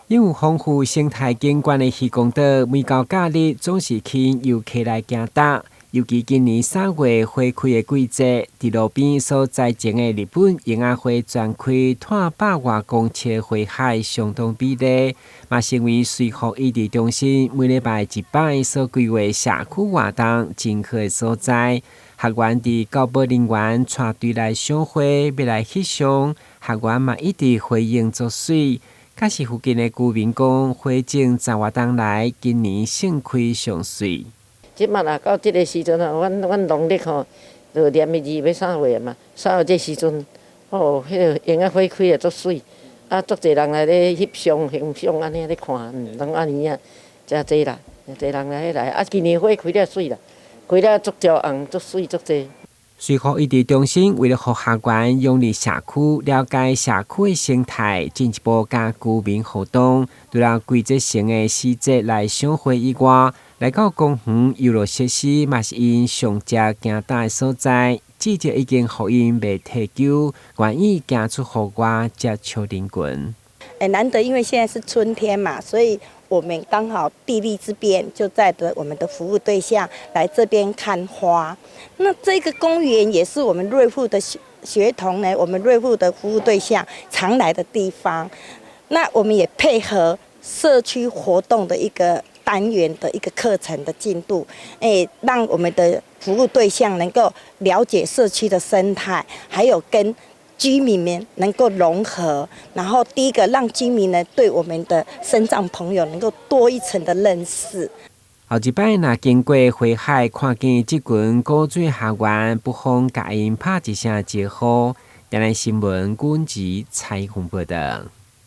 擁有豐富生態景觀的漁光島，每到假日總是吸引遊客來行踏。尤其今年3月花開的季節，佇路邊所栽種的日本櫻仔花全開，湠100外公尺的花海相當美麗，嘛成為瑞福醫治中心每禮拜一擺所規劃社區活動真好的所在。學員佇教保人員帶隊來賞花，欲來翕相，學員嘛一直回應足媠。敢是附近的居民講，花種十外冬來，今年盛開上媠。這馬啊，到這个時陣啊，阮農曆吼，就念的2欲3月嘛，3月這時陣，哦，彼个櫻仔花開啊足媠，啊，足濟人來咧翕相、欣賞按呢咧看，攏按呢啊，誠濟啦，誠濟人來來，啊，今年花開了媠啦，開了足焦紅、足媠、足濟。瑞福醫治中心為了予學員融入社區，了解社區的生態，進一步佮居民互動。除了季節性的時節來賞花以外，來到公園遊樂設施嘛是𪜶上捷行踏的所在。至少已經予𪜶袂退休，願意行出戶外接觸人群。欸，難得，因為現在是春天嘛，所以我們剛好地利之便，就帶著我們的服務對象來這邊看花。那這個公園也是我們瑞富的學童呢，我們瑞富的服務對象常來的地方。那我們也配合社區活動的一個單元的一個課程的進度，欸，讓我們的服務對象能夠了解社區的生態，還有跟居民們能夠融合，然後第一個讓居民呢對我們的身障朋友能夠多一層的認識。後一擺若經過花海，看見這群古水學員，不妨共𪜶拍一聲招呼。電視新聞，阮子采訪報道。